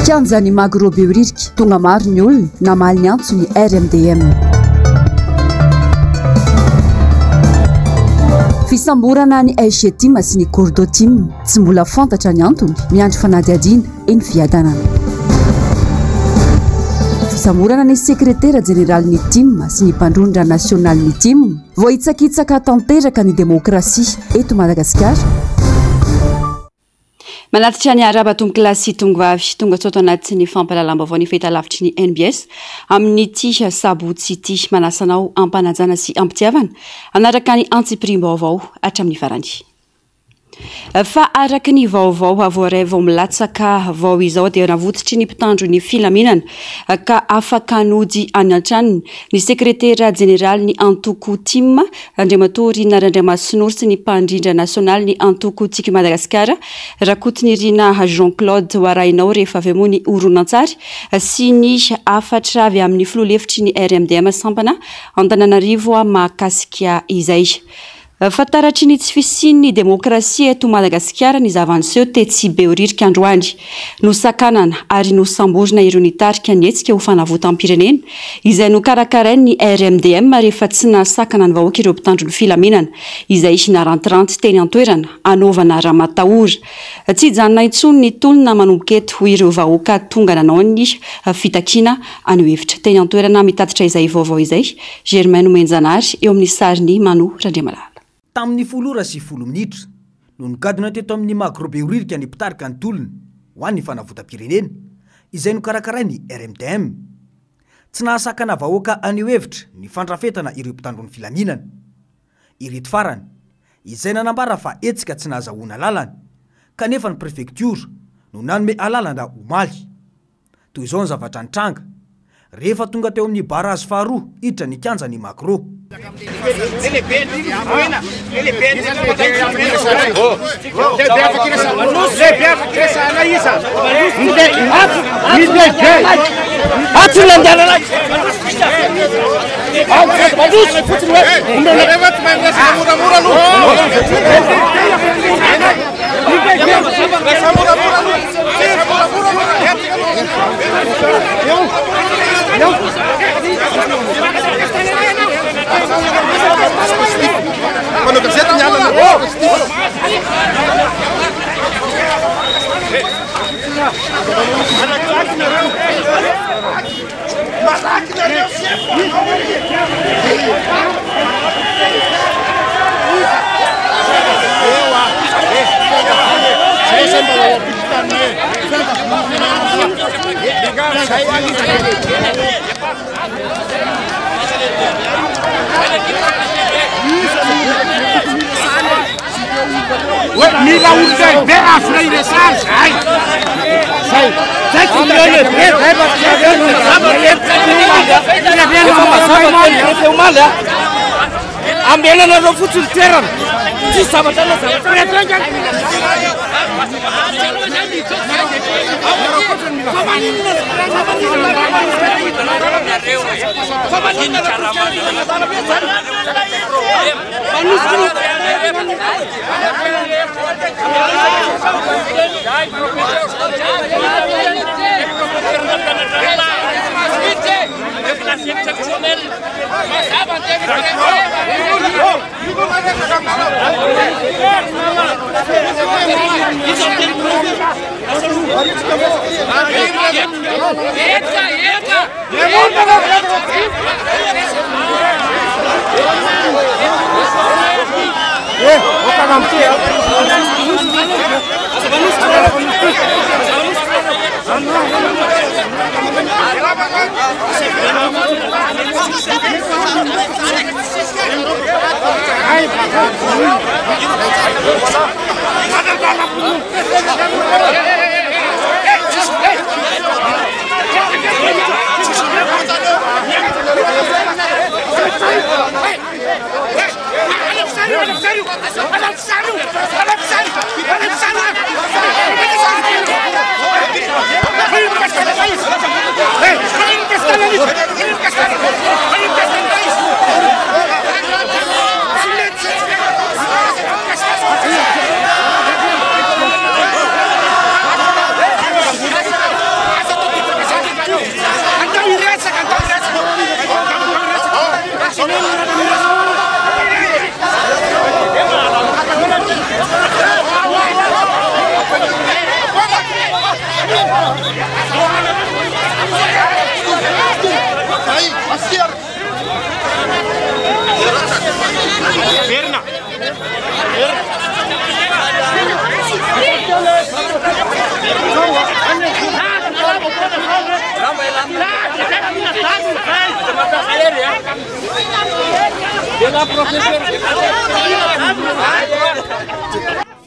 Kianjan'ny Magro Behoririka, tonga maro ny olona namaly ny antson'ny RMDM. Fisamborana ny SG-Team sy ny Cordo Team, tsy mbola fantatra ny antony, miandry fanadihadiana eny Fiadanana. Fisamborana ny sekretera jeneralin'ny Tim sy ny mpandrondra nasionalin'ny Tim, voahitsakitsaka tanteraka ny demokrasia eto Madagasikara. Manatitra ny arahaba tompokolahy sy tongovavy tonga soa ato anatin'ny fampahalalam-baovao ny fahitalavitry ny NBS amin'ity sabotsy ity. Manasa anao am-panajana sy am-pitiavana hanaraka ny antsipiriam-baovao hatramin'ny farany. Fa araka ny vaovao voaray vao milatsaka vao izao dia navototry ny mpitandro ny filaminana ka afaka nody any an-tranony ny sekretera jeneralin'ny antoko tim Andriamatoa Rina Randriamasinoro sy ny mpandrindra nasionaly ny antoko Tiako i Madagasikara, Rakotonirina Jean Claude. Ho arahinao rehefa avy eo moa ny horonantsary sy ny hafatra avy amin'ny filoha lefitry ny RMDM sampana Antananarivo mahakasika izay. Fa taratry ny tsy fisian'ny demokrasia eto Madagasikara ny zava-niseho tetsy Behoririka androany. Nosakanana ary nosamborina ireo nitarika ny hetsika ho fanavotam-pirenena izay nokarakarain'ny RMDM rehefa tsy nahasakana ny vahoaka ireo mpitandro ny filaminana izay narantiranty teny an-toerana hanaovana ramatahora. Tsy hijanona intsony ny tolona manomboka eto hoy ireo vahoaka tonga nanao ny fitakiana haneho hevitra teny an-toerana mitatitra izay vaovao izay Germain Nomenjanahary eo amin'ny sarin'i Mano Randriamalala. Tamin'ny folo ora sy folo minitra no nigadona teto amin'ny Magro Behoririka ny mpitarika ny tolona ho an'ny fanavotam-pirenena, izay nokarakarain'ny RMDM. Tsy nahasakana vahoaka haneho hevitra ny fandrafetana ireo mpitandro ny filaminana. Ireto farany, izay nanambara fa hetsika tsy nahazahoana alalana, kanefa ny prefektiora no nanome alalana omaly. Toy izao ny zavatra nitranga, rehefa tonga teo amin'ny barrage faharoa hiditra ny kianja ny Magro. Mila olon-dehibe azonay iresahana izahay. Zay. Zay tsy lehibe zay fa tsy omaly a. Amena anareo fotsiny toerana. Tsisy zavatra anao zavatra.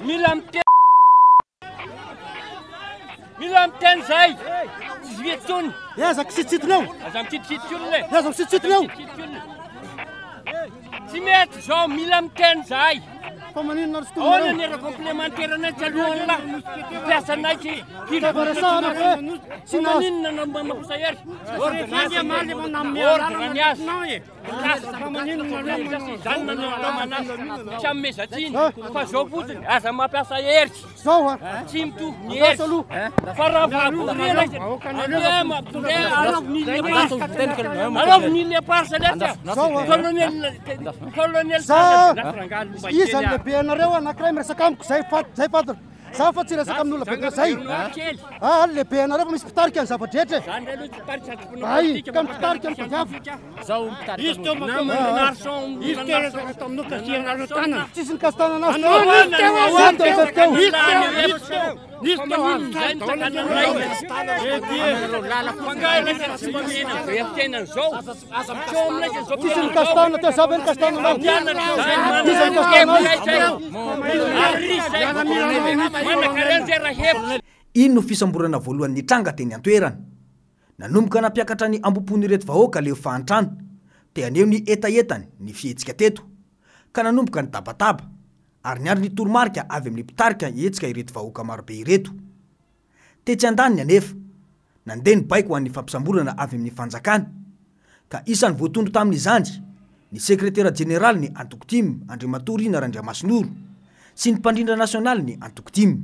Mila miteny Mila miteny zay. Tsy vita intsony. Aza kisitsitiny eo. Aza mitsititsity olona e. Aza misitsitiny eo. Tsy mety zao, mila miteny zahay. Fa maninona ry Ahoana ny heure complémentaire anay tsy alohan'ny lahy. Mpiasa anay tsy Resahana ve? Tsy nahazo. Maninona no mampiasa hery? Ordre ordre ny azy. Zany nanao manazy. Tsy amezantsiny fa zao fotsiny aza mampiasa hery. Zao a. Tsy mitovy ny hery. Fa raha voaborena izy. Andeha mampitondrana alaovy ny île Alaovy ny île Éparse letsy. Zao a. Colonel colonel Za iza ny lehibe anareo anankiray miresaka amiko zay fat zay fantatra. Za fa tsy resaka amin'olona be zay. Ah lehibe anareo fa misy mpitarika ny zava-drehetra e. Zany aloha tsy mpitarika sady mpanao Ay, politika, ka mpitarika ny tadiaviko. Zao mpitarika. Izy teo Narson. Izy teo resaka taminao kasihanareo tanana. Tsisy nikasi-tanana azy Anao, teo. izy teo, Za teo izy teo. teo, izy teo, izy teo. Izy teo, Zay mitsakana anay. Tsisy nikasi-tanana teo, za ve nikasi-tanana anao? Iza nikasi-tanana azy? Iny no fisamborana voalohany nitranga teny an-toerana. Nanomboka nampiakatra ny ambom-pon'ireto vahoaka leo fahantrana, te haneho ny hetahetany ny fihetsika teto, ka nanomboka ny tabataba, ary niandry ny toromarika avy amin'ny mpitarika hetsika ireto vahoaka marobe ireto. Tetsy andaniny anefa, nandeha ny baiko ho an'ny fampisamborana avy amin'ny fanjakana, ka isan'ny voatondro tamin'izany ny sekretera jeneraly ny antoko TIM Andriamatoa Rina Randriamasinoro sy ny mpandrindra nasionaly ny antoko TIM.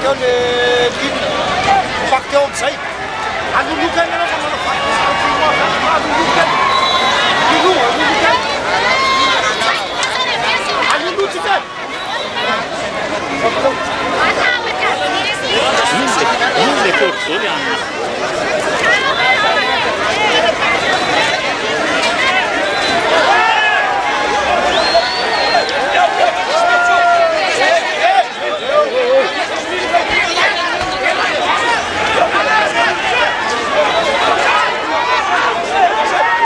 Teo le ligne, teo amizay. Aloloka any anao fa manao vaky aloloka any. Aloloka, aloloka any. Alolotsika.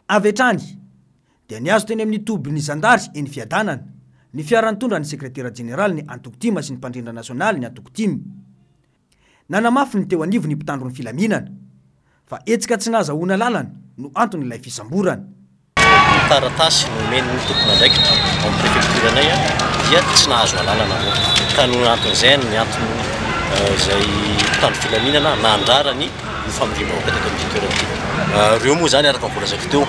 Avy hatrany dia nihazo teny amin'ny tobin'ny zandary eny Fiadanana ny fiara nitondra ny sekretera jeneraly ny antoko TIM sy ny mpandrindra nasionaly ny antoko TIM. Nanamafy ny teo anivon'ny mpitandro ny filaminana fa hetsika tsy nahazahoana lalana no anton'ilay fisamborana. Ny taratasy nomen'ny tompon'andraikitra ao amin'ny prefecture anay dia tsy nahazo alalana aloha. Ka noho anton'izay ny antony izay mpitandro filaminana nandrara ny famoriam-bahoaka teto amin'ity toerana ity. Ireo moa zany araka ny voalazako teo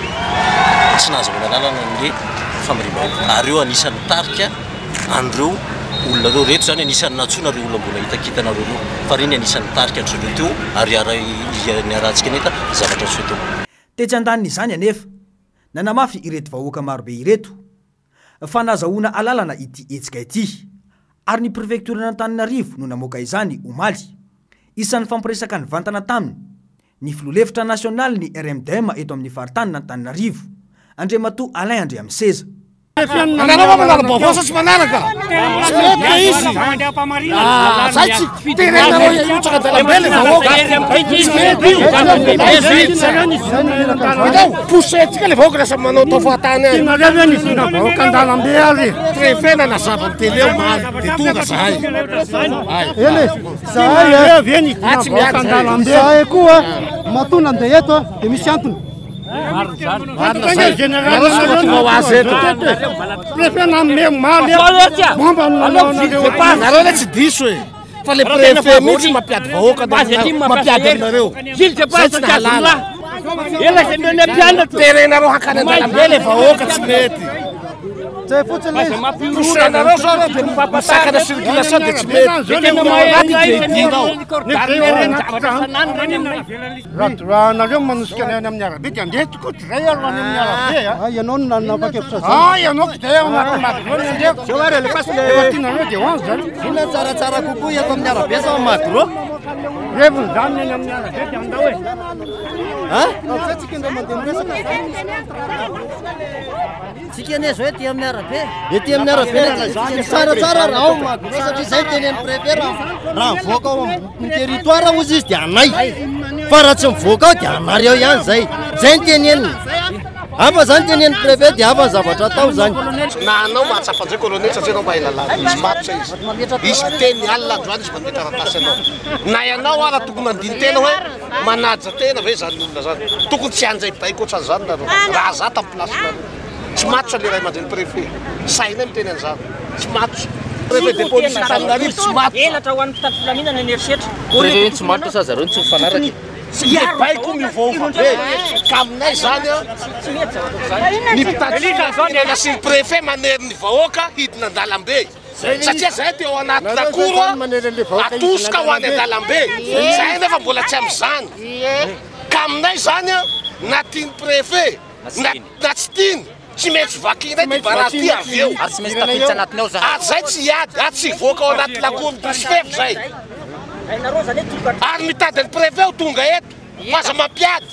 tsy nahazoana alalana ny famoriam-bahoaka. Ary ireo anisan'ny tarika an'ireo olona ireo reto zany anisan'ny nantsoina ireo olona mbola hitakitanareo ireo. Fa ireny anisan'ny tarika an-dry zareo teo ary niarahantsika nahita zavatra niseho teo. Tetsy andanin'izany anefa, nanamafy ireto vahoaka marobe ireto fa nahazahoana alalana ity hetsika ity, ary ny prefektoran'Antananarivo no namoaka izany omaly. Isan'ny fampiresaka nivantana taminy ny filoha lefitra nasionaly ny RMDM eto amin'ny faritanin'Antananarivo, Andriamatoa Alain Andriamiseza. Anareo va manara-baovao sa tsy manaraka? Tsy mety le izy. Ah, zay tsy terenareo hirotsaka an-dalambe le vahoaka. Tsy mety io. Hitanao, poussé-tsika le vahoaka lasa manao tao fahatany any. Tianareo ve ny hidina vahoaka an-dalambe ary? Préfet nanazava ny télé omaly, dia tonga zahay. Ay. Eny e, zahay e. ve ny Ah, tsy miady zahay. Zahay koa matoa nandeha eto dia misy antony. Marina zay. Nareo tsy tonga ho azy eto. Préfet nanome omaly momba ny nanao anareo. Nareo le tsy diso e. Fa le préfet mihitsy mampiady vahoaka mampiady aminareo. Zay tsy nahalala. Terenareo hakany an-dalambe le vahoaka tsy mety. Zay fotsiny le izy. Poussenareo zao reo dia misakana circulation dia tsy mety. Anaty dia idinao. Raha nareo manosika anay any amin'ny arabe dia andeha tokoa tsy zay aloha any amin'ny arabe a. Ah, ianao no nanapa-kevitra zany. Ah, ianao ko zay ao anaty magro ny andeha. Zao ary alefaso le Efa tianareo dia ho any zany. Inona tsaratsara kokoa eto amin'ny arabe sa magro? Reviny zany ny any amin'ny arabe dia andao e. Amizay tsika indray mandeha miresaka. Tsika anie zao ety amin'ny arabe. Ety amin'ny arabe tsaratsara raha ao Magro satria zay teny amin'ny préfet raha mivoaka ao amin'ny territoire ozy izy dia anay. Fa raha tsy mivoaka ao dia anareo ihany zay. Zay ny teneniny. Hafa zany tenen'ny préfet dia hafa ny zavatra atao zany. Na anao mahatsapa an'izay colonel satria anao mahay lalàna. Izy matotra izy. Izy miteny alina androany izy manome taratasy anao. Na ianao ara tokony handini-tena hoe manaja tena ve zany olona zany. Tokony tsy hanjay baiko ohatran'izany nareo. Raha za tamin'ny place-nareo. Tsy matotra le ray aman-dreny préfet. Sahinay miteny an'izany. Tsy matotra. Préfet de police Antananarivo tsy matotra. Elatra ho an'ny mpitandro filaminana ny herisetra. Préfet tsy matotra sa zareo no tsy mifanaraka? Tsy le baiko miovaova be. Ka aminay zany an, ny mpitandro filaminana sy ny préfet manery ny vahoaka hidina an-dalambe. Satria zahay teo anaty lakoro atosika ho any an-dalambe. Zahay nefa mbola tsy amin'izany. Ka aminay zany an, na tian'ny préfet na tsy tiany, tsy maintsy vakinay ty barazy ty avy eo. Ary tsy maintsy tafiditra anatiny ao zahay. Ary zay tsy hiady, ary tsy hivoaka ao anaty lakoro misy fefy zay. Ary mitady ny préfet ho tonga eto, fa aza mampiady.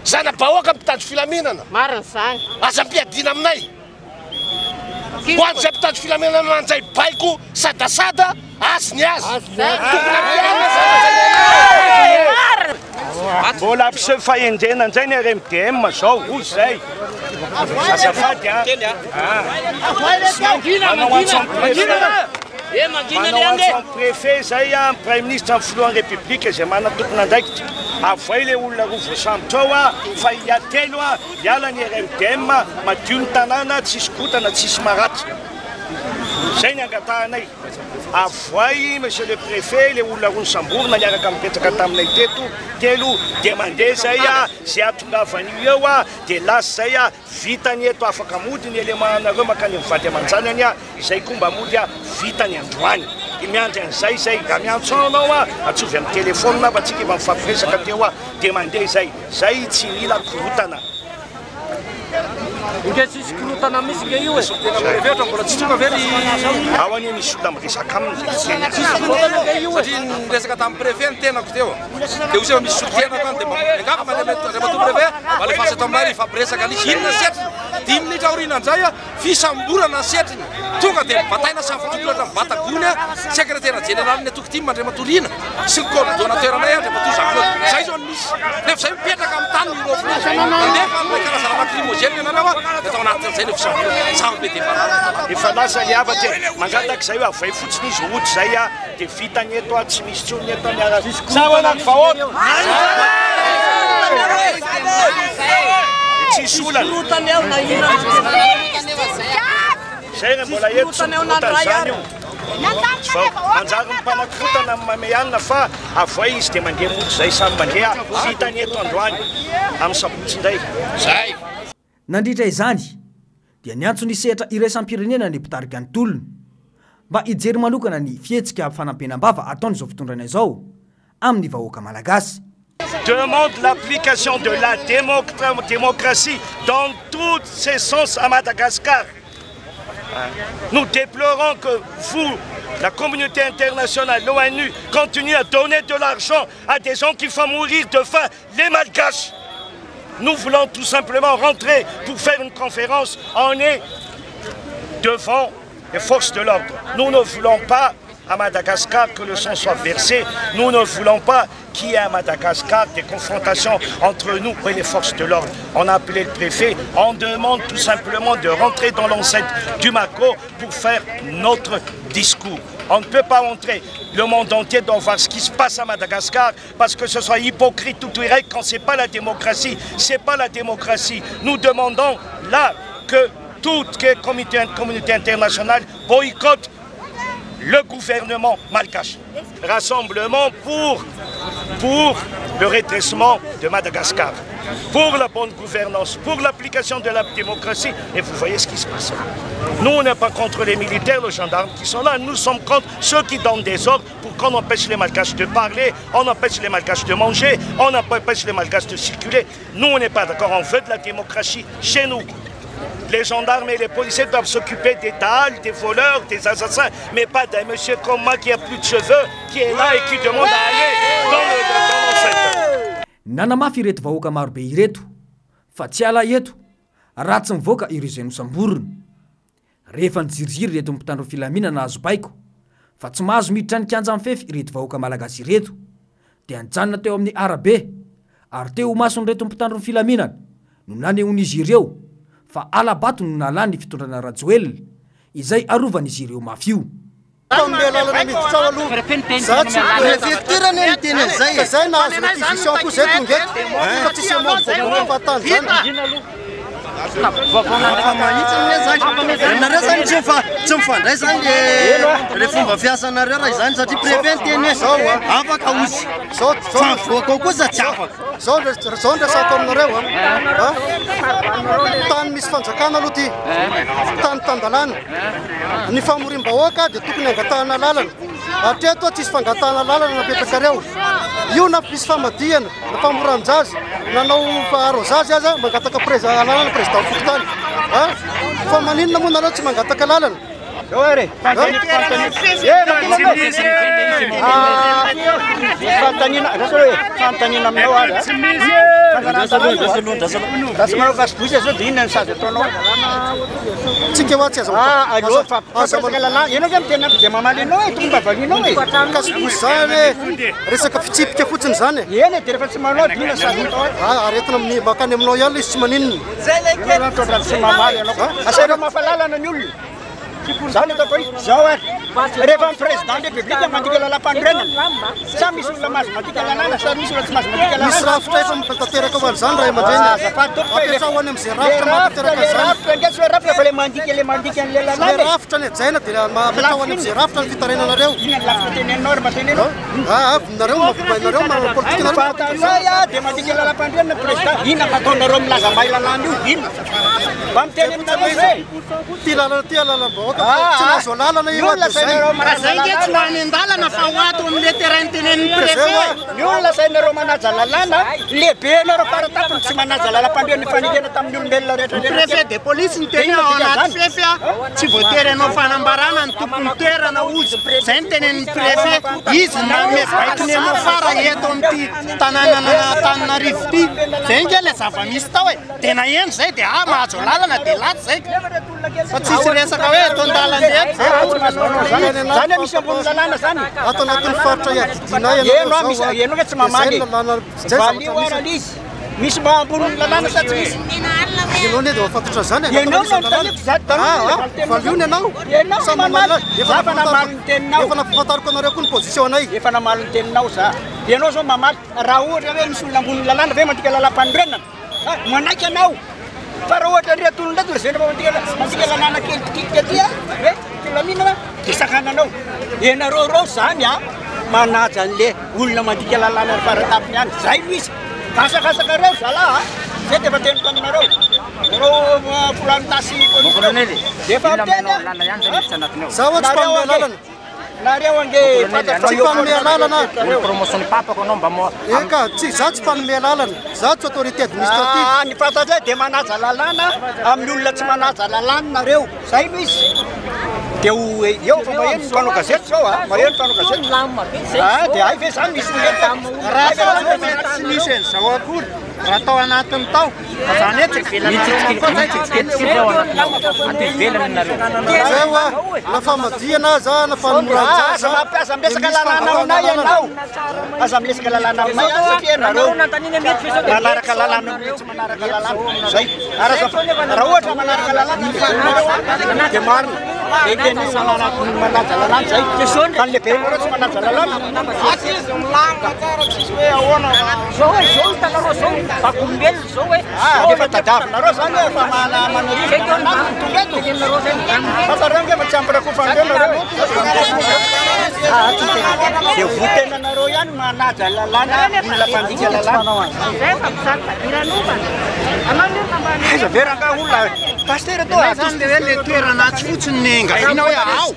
Zana-bahoaka mpitandro filaminana. Aza ampiadiana aminay. Ho an'izay mpitandro filaminana mandray baiko sadasada, azy ny azy. Tokony ampiharina zavatra niainana. Mbola hampiseho fahendrena indray ny RMDM zao, hoy zay. Azafady a. Manao antso amin'ny préfet. Manao antso amin'ny préfet zay a, amin'ny premier ministre, amin'ny filohan'ny république izay manana tompon'andraikitra. Avoay ilay olona roa voasambotra ao a, fa ia telo a, hiala ny RMDM, madio ny tanàna, tsisy kotana, tsisy maratra. Zay ny angatahanay. Avoay monsieur le préfet le olona roa nosamborina niaraka mipetraka taminay teto telo dia mandeha zay a, zay ahatongavan'io eo a, dia lasa zay a, vita ny eto afaka mody ny élément anareo makany amin'ny vady aman-janany a, izay koa mba mody a, vita ny androany. Dia miandry an'izay zay, raha miantso anao a, atsovy amin'ny téléphone fa tsika efa mifampiresaka teo a, dia mandeha izay, zay tsy mila korotana. Inge tsisy korotana mihitsy inge io e. Préfet mbola tsy tonga ve ny Ao anie misy olona miresaka aminy dia tsy teny Tsisy korotana inge io e. Satria niresaka tamin'ny préfet ny tenako teo. Dia hoy izy misy solotenako any dia mba miangavy Andriamatoa préfet mba alefaso eto aminay hifampiresaka an'izy. Inona setriny? 5 minitra aoriana indray fisamborana setriny. Tonga dia bataina safo-dokotra mibata gony sekretera jeneralin'ny antoko TIM Andriamatoa Rina sy ny coordonnateur anay Andriamatoa Jean Claude. Zay zao no misy. Nefa zay mipetraka amin'ny tany ireo filoha. Nandefa an'ilay karazana lacrymogène ianareo dia tao anatin'izay ilay fisamborana. Samy be dia marary. Efa lasa ny havatra e. Mangataka izay hoe avoay fotsiny izy hody izay a, dia vita ny eto a, tsy misy intsony ny eto miara. Tsara anaty vahoaka. Tsisy olana. Zay raha mbola eto tsy mikorontana izany io. Manjary ny mpanakorontana ny mamehanina fa avoay izy dia mandeha mody zay samy mandeha. Vita ny eto androany amin'ny sabotsy indray. Zay. Nandritra izany dia niantso ny sehatra iraisam-pirenena ny mpitarika ny tolona mba hijery manokana ny fihetsika fanampenam-bava ataon'izao fitondrana izao amin'ny vahoaka malagasy. Demande l'application de la démocratie dans tous ses sens à Madagascar. Nous déplorons que vous, la communauté internationale, l'ONU, continue à donner de l'argent à des gens qui font mourir de faim les Malgaches. Nous voulons tout simplement rentrer pour faire une conférence. On est devant les forces de l'ordre. Nous ne voulons pas à Madagascar que le sang soit versé. Nous ne voulons pas qu'il y ait à Madagascar des confrontations entre nous et les forces de l'ordre. On a appelé le préfet, on demande tout simplement de rentrer dans l'enceinte du Magro pour faire notre discours. On ne peut pas entrer. Le monde entier doit voir ce qui se passe à Madagascar parce que ce soit hypocrite ou direct quand c'est pas la démocratie, c'est pas la démocratie. Nous demandons là que toute la communauté internationale boycotte le gouvernement malgache. Rassemblement pour le redressement de Madagascar, pour la bonne gouvernance, pour l'application de la démocratie. Et vous voyez ce qui se passe. Nous, on n'est pas contre les militaires, les gendarmes qui sont là. Nous sommes contre ceux qui donnent des ordres pour qu'on empêche les Malgaches de parler, on empêche les Malgaches de manger, on empêche les Malgaches de circuler. Nous, on n'est pas d'accord. On veut de la démocratie chez nous. Les gendarmes et les policiers doivent s'occuper des dalles, des voleurs, des assassins, mais pas d'un monsieur comme moi qui a plus de cheveux, qui est là et qui demande à aller dans l'enceinte. Nanamafy ireto vahoaka marobe ireto fa tsy hiala eto raha tsy mivoaka ireo izay nosamborina. Rehefa nijiriziry ireto mpitandro ny filaminana nahazo baiko fa tsy mahazo miditra ny kianja mifefy ireto vahoaka malagasy ireto dia nijanona teo amin'ny arabe ary teo imason'ireto mpitandro ny filaminana no nanehoan'izy ireo fa hala-bato no nalany ny fitondrana Rajoelina izay arovan'izy ireo mafy io. Mpanome lalana miditra ao aloha. Za tsy Préfecture anie niteny an'izay e. Ka zay nahazo réquisition koa zay tonga eto. Fa tsisy hamono vaovao fahatany zany. Fa mahitsy anie zany. Nareo zany tsy mifa tsy mifandray zany le le fomba fiasanareo raha izany satria préfet niteny hoe afaka ozy. Fa mivoaka ao kosa tsy afaka. Zao zao ny resako aminareo a. Tany misy fanjakana aloha ty. Tany tan-dalàna. Ny famoriam-bahoaka dia tokony angatahana lalana. Hatreto tsisy fangatahana lalana napetrakareo. Io na misy famadihana, na famoran-jaza, nanao arrosage aza mangataka preza lalana président fokontany. Fa maninona moa nareo tsy mangataka lalana? Fanontaniana, andraso aloha e, fanontaniana aminao ary a. Lasa manao cache-bouche zao dia inona ny sazy ataonao? Tsika hoa tsy aza Ah, aleo fa fampiresaka lalàna. Ianao ve miteny amiko dia mamaly anao e, tokony mba valianao e. Cache-bouche zany e, resaka fitsipika fotsiny zany e. Eny e, dia rehefa tsy manao dia inona ny sazy atao? Ah, aretina amin'ny makany aminao ihany ilay izy tsy maninona. Ianao zany toa tsy mamaly ianao. Asainao mahafalalana ny olona. Zany ataoko hoe zao ary. Rehefa ny président république mandika lalàmpanorenana, sa misy olona mahazo mandika lalàna sa misy olona tsy mahazo mandika lalàna? Misy rafitra efa mampatanteraka ho an'izany ray aman-dreny. Azafady tompoko e. Apetraho any amin'izay rafitra mahatanteraka Le an'izany. rafitra ange tsy hoe rafitra fa le mandika le mandika an'le lalàna Le e. rafitra ny hajaina dia apetraho any amin'izay rafitra ny fitarainanareo. Inona ny rafitra teneninao ry mba tenenao? Ah, avy nareo nareo manao politika nareo. Fahatanay a dia mandika lalàmpanorenana président. Inona no ataonareo milaza mahay lalàna io? Inona? Mba miteny aminareo ve? Ty lalana ty alalam-bahoaka fa tsy nahazo alalana io Ny olona dia zay. sainareo Raha zay nge tsy ho any an-dalana fa ho ato amin'le terrain tenenin'ny préfet. Ny olona sainareo manaja lalàna, lehibe anareo faratapony tsy manaja lalàmpanorenana nifanekena tamin'ny olombelona rehetra Ny préfet de police niteny hoe ao anaty fefy a, tsy voatery hanao fanambarana ny tompon'ny toerana ozy. Zay ny tenenin'ny préfet. Izy no nanome baiko ny hanao fara eto amin'ity tanànan'Antananarivo ity. Zay nge le zava-misy tao e. Dia naheno zay dia ah mahazo alalana dia latsa zay fa tsisy resaka hoe eto an-dalambe eto zay fa tsy mahazo manao zany. Zany hoe misy ambony lalàna zany. Ato anatin'ny faritra iadidiana ianareo Eno zao misy a. eno ve tsy Dia zay mamaly. ny lalàna zay Valio zavatra ara misy. izy. Misy mba ambony lalàna sa tsy misy? Ianao ne dia mahafantatra zany e. Ianao no anontaniako za Ah, ah, valio ny anao. Ianao Samy mamaly. mamaly. Za fa namaly ny teninao. Efa nampifantariko anareo koa ny position anay. Efa namaly ny teninao za. Ianao zao mamaly. Raha ohatra hoe misy olona ambony lalàna ve mandika lalàm-panorenana? Ah, manaiky anao. Fa raha ohatra ndry atolona eto lazaina fa mandika mandika lalàna kely kitika aty a, hoe filaminana dia sakananao. Ianareo reo zany a manaja an'le olona mandika lalàna ny faratapony ihany. Zay no izy. Gasakasakareo zalahy a. Zay dia efa teniko aminareo. Nareo folan'ny polisy reo. Dia efa miteny a. Za hoa tsy mpanome lalana. Nareo ange fantatro Tsy mpanome lalana. Olo promotion ny papako anao mba mo Eka, tsy za tsy mpanome lalana. Za tsy autorité administrative. Ah, ny fantatray dia manaja lalàna amin'ny olona tsy manaja lalàna nareo. Zay no izy. Dia ho eo fa maheno ny mpanao gazety zao a, maheno ny mpanao gazety. Ah, dia hay ve zany misy olona eto? Raha tao tsy misy an'izao akory. Raha tao anatiny tao. Fa zany hoe tsy ivelanareo manko zay tsy Kelikely ao anatinao. Aty ivelany nareo. Zay hoa, na famadihana aza na Ah, famoran-jaza. aza mampiasa miresaka dia misy lalàna aminay fangatahana ianao. Aza miresaka lalàna aminay ah, satria nareo manaraka lalàna tsy manaraka lalàna. Zay. Ary aza raha ohatra manaraka lalàna dia marina. Dia tena manaja lalàna zay. Fa ny lehibe nareo tsy manaja lalàna. Zao hoe zao hitanareo zao vavolombelona zao hoe Ah, efa tadiavinareo zany hoe efa mana manarivo manana ny tonga eto. Fantareo nge fa tsy ampy rakofanareo nareo. Ah, tsy tena. Dia votenanareo ihany manaja lalàna olona mpandika lalàna. Aiza ve rangahy olona pasteur to Zany zany le hoe le toerana atsy fotsiny ny engaviana hoe ao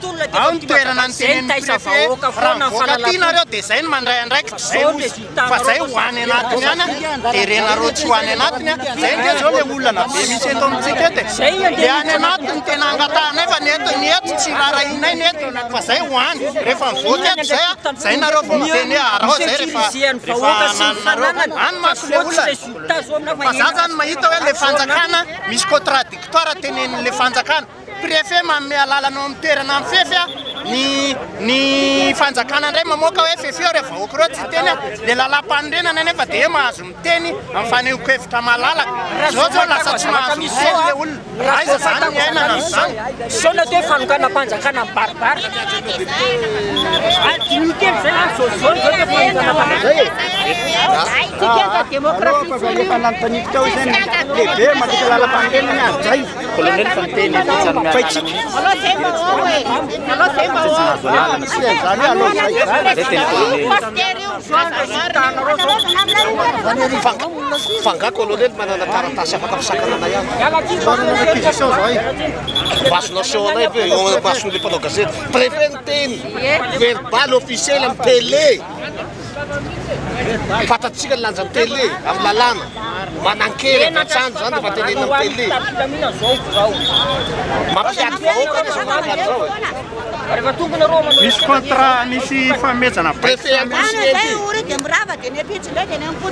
ao ny toerana ny tenenin'ny préfet raha mivoaka aty nareo dia zay no mandray andraikitra zay ozy fa zay ho any anatiny any dia renareo tsy ho any anatiny a zay nge zao le olana be misy eto amintsika eto e le any anatiny tena angatahanay fa ny eto ny eto tsy rarahinay ny eto fa zay ho any rehefa mivoaka. mivoaka eto zay a, zay nareo vao miteny hoe araho zay rehefa rehefa nananareo. Any manko le olana. Fa za zany mahita hoe le fanjakana misy contradictoire tenenin'le fanjakana. Préfet manome alalana ao amin'ny toerana mifefy a, ny ny fanjakana indray mamoaka hoe fefeo ireo vahoaka ireo tsy hiteny a, le lalam-panorenana nefa dia hoe mahazo miteny amin'ny fanehoan-kevitra malalaka. Zao zao lasa tsy mahazo miteny le olona. Aiza zany ny iainana amin'izany? Zao no atao hoe fanonganam-panjakana mibaribary. Diniho kely zay zany zao zao zao ny fanonganam-panjakana. Efa nanontaniako teo zany lehibe mandika lalam-panorenana hajaina. Colonel fa niteny fitsarana Fa itsika. Tsy nahazo alalana sy zay teny colonel. Fa nga colonel manana taratasy afaka misakana anay any? Manana réquisition zahay. Azonao aseho anay ve eo amason'ilay mpanao gazety? Préfet niteny verbal officiel amin'ny télé. Fantatsika ny lanjan'ny télé amin'ny lalàna. Manan-kery avy hatrany izany rehefa tenenina amin'ny télé. Mampiady vahoaka anie izao fanjakana izao e. Misy contrat, misy fanomezana baiko. Préfet ihany koa signé ity. Amiko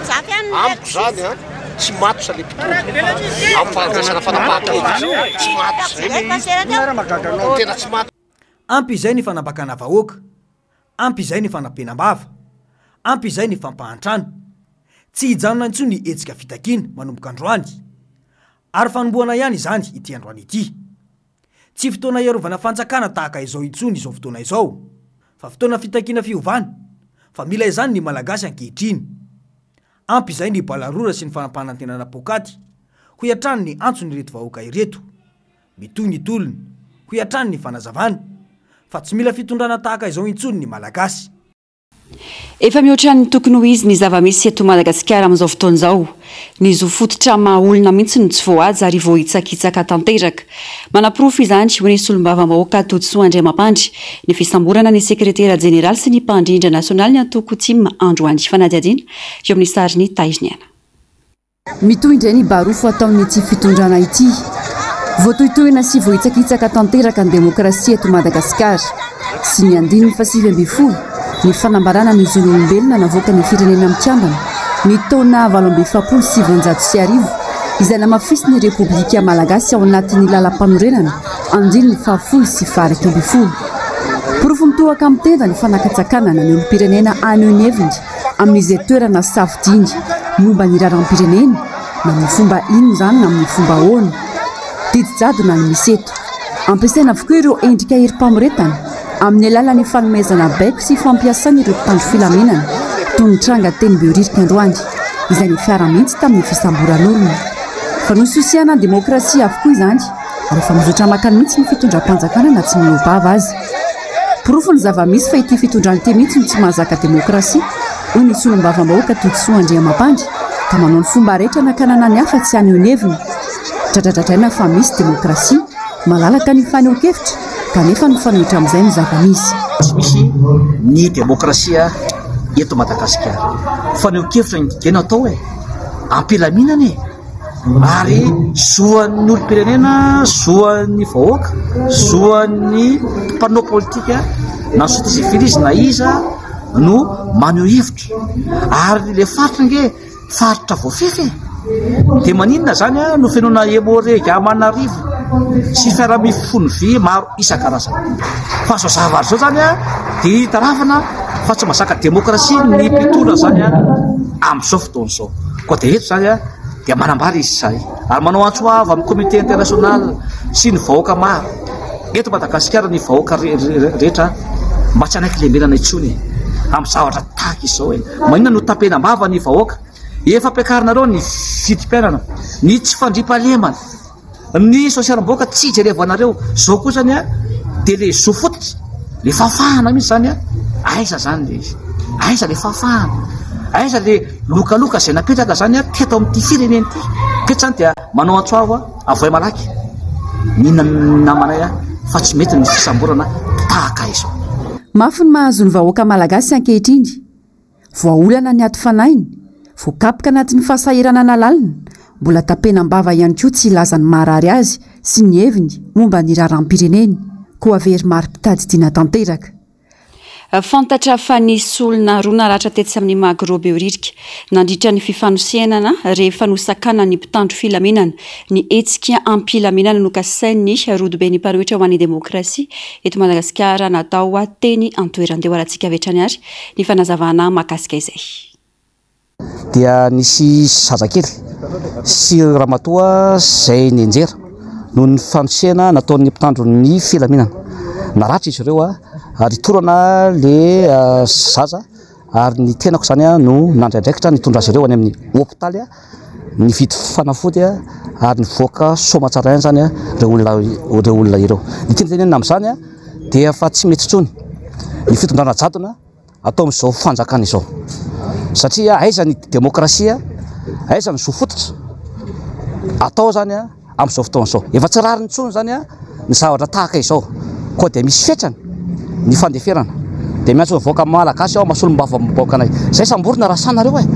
izany an, tsy matotra ilay mpitondra amin'ny fandraisana fanapahan-kevitra. Tsy matotra. Tena tsy matotra. Ampy izay ny fanambakana vahoaka. Ampy izay ny fanampenam-bava. Ampy izay ny fampahantrana. Tsy hijanona intsony ny hetsika fitakiana manomboka androany. Ary fanombohana ihany izany ity androany ity. Tsy fotoana hiarovana fanjakana tahaka izao intsony izao fotoana izao, fa fotoana fitakiana fiovana, fa mila izany ny Malagasy ankehitriny. Ampy izay ny balarora sy ny fampanantenana poakaty, hoy hatrany ny antson'ireto vahoaka ireto. Mitohy ny tolona, hoy hatrany ny fanazavana, fa tsy mila fitondrana tahaka izao intsony ny Malagasy. Efa mihoatra ny tokony ho izy ny zava-misy eto Madagasikara amin'izao fotoana izao. Ny zo fototra maha olona mihitsy no tsy voahaja ary voahitsakitsaka tanteraka. Manaporofo izany, hoy ny solombavambahoaka Todisoa Andriamampandry, ny fisamborana ny sekretera jeneraly sy ny mpandrindra nasionalin'ny antoko tim androany. Fanadihadiana eo amin'ny sarin'i Tahiriniaina. Mitohy indray ny barofo ataon'ity fitondrana ity. Voatohitohina sy voahitsakitsaka tanteraka ny demokrasia eto Madagasikara. Sy ny andininy faha-19 ny fanambarana ny zon'olombelona navoakan'ny Firenena Mikambana ny taona 1948 izay namafisin'ny Repoblika Malagasy ao anatin'ny Lalampanorenana andininy faha-10 sy faha-11. Porofo mitohaka amin'ny tenda ny fanakatsakanana ny olom-pirenena haneho ny heviny amin'izay toerana safidiany momba ny raharaham-pirenena, na amin'ny fomba inona izany na amin'ny fomba ahoana. Didy jadona no misy eto. Ampiasaina avokoa ireo endrika herim-pamoretana amin'ny alalan'ny fanomezana baiko sy fampiasana ireo mpitandro filaminana, toy ny tranga teny Behoririka androany, izay nifiara mihitsy tamin'ny fisamboran'olona. Fanosihosehana ny demokrasia avokoa izany ary efa mizotra makany mihitsy ny fitondram-panjakana na tsy mihoa-bava aza. Porofo ny zava-misy fa ity fitondrana ity mihitsy no tsy mahazaka demokrasia, hoy ny solombavambahoaka Todisoa Andriamampandry, ka manao ny fomba rehetra hanakanana ny hafa tsy haneho ny heviny. Dradradradraina fa misy demokrasia, malalaka ny fanehoan-kevitra, kanefa mifanohitra amin'izay ny zava-misy. Tsy misy ny demokrasia eto Madagasikara. Fanehoan-kevitra ange no atao e! Am-pilaminana e! Ary zoan'ny olom-pirenena, zoan'ny vahoaka, zoan'ny mpanao politika na société civile izy na iza no maneho hevitra. Ary ilay faritra ange faritra voafefy e! Dia maninona izany no fenoina hémorragie aman'arivo sy fiara mifono vy maro isan-karazany. Fa izao zavatra izao izany dia itarafana fa tsy mahazaka demokrasia ny mpitondra izany amin'izao fotoana izao. Koa dia eto izany dia manambara izy izay ary manao antso avo amin'ny comité international sy ny vahoaka maro eto Madagasikara ny vahoaka rehetra mba tsy hanaiky lembenana intsony amin'ny zavatra tahaka izao e. Maninona no tapenam-bava ny vahoaka? Efa ampiakarinareo ny vidim-piainana, ny tsy fandriampahalemana. Ny sosialim-bahoaka tsy jerevanareo. Zao koa zany a, dia le zo fototra, le fahafahana mihitsy zany a, aiza zany le izy? Aiza le fahafahana? Aiza le lokaloka izay napetraka zany a teto amin'ity firenena ity? Teto zany dia manao antso avo a, avoay malaky ny namanay a, fa tsy mety ny fisamborana tahaka izao. Mafy ny mahazo ny vahoaka malagasy ankehitriny. Voaolana ny aty fanahiny, voakapoka anatin'ny fahasahiranana lalina, mbola tapenam-bava ihany koa tsy hilaza ny maharary azy sy ny heviny momba ny raharaham-pireneny, koa very mari-pitadidiana tanteraka. Fantatra fa nisy olona roa naratra tetsy amin'ny Magro Behoririka nandritra ny fifanosehana rehefa nosakanan'ny mpitandro filaminana ny hetsika am-pilaminana nokasain'ny Rodoben'ny mpanohitra ho an'ny demokrasia eto Madagasikara natao teny an-toerana. Dia ho alantsika avy hatrany ary ny fanazavana mahakasika izay. Dia nisy zazakely sy ramatoa izay nianjera noho ny fanosehana nataon'ny mpitandro ny filaminana. Naratra izy ireo ary torana le zaza ary ny tenako izany no nandray andraikitra nitondra azy ireo any amin'ny hopitaly, nividy fanafody ary nivoaka soamantsara ihany izany ireo olona ireo olona ireo. Ny tiana tenenina amin'izany dia efa tsy mety intsony ny fitondrana jadona. atao amin'izao fanjakana izao satria aiza ny demokrasia, aiza ny zo fototra atao zany a amin'izao fotoana izao. Efa tsy rariny intsony zany a ny zavatra tahaka izao, koa dia misy fetrany ny fandeferana. Dia miantso ny vahoaka malagasy aho maha-solombavambahoaka anay, zay samborina raha sahy nareo e,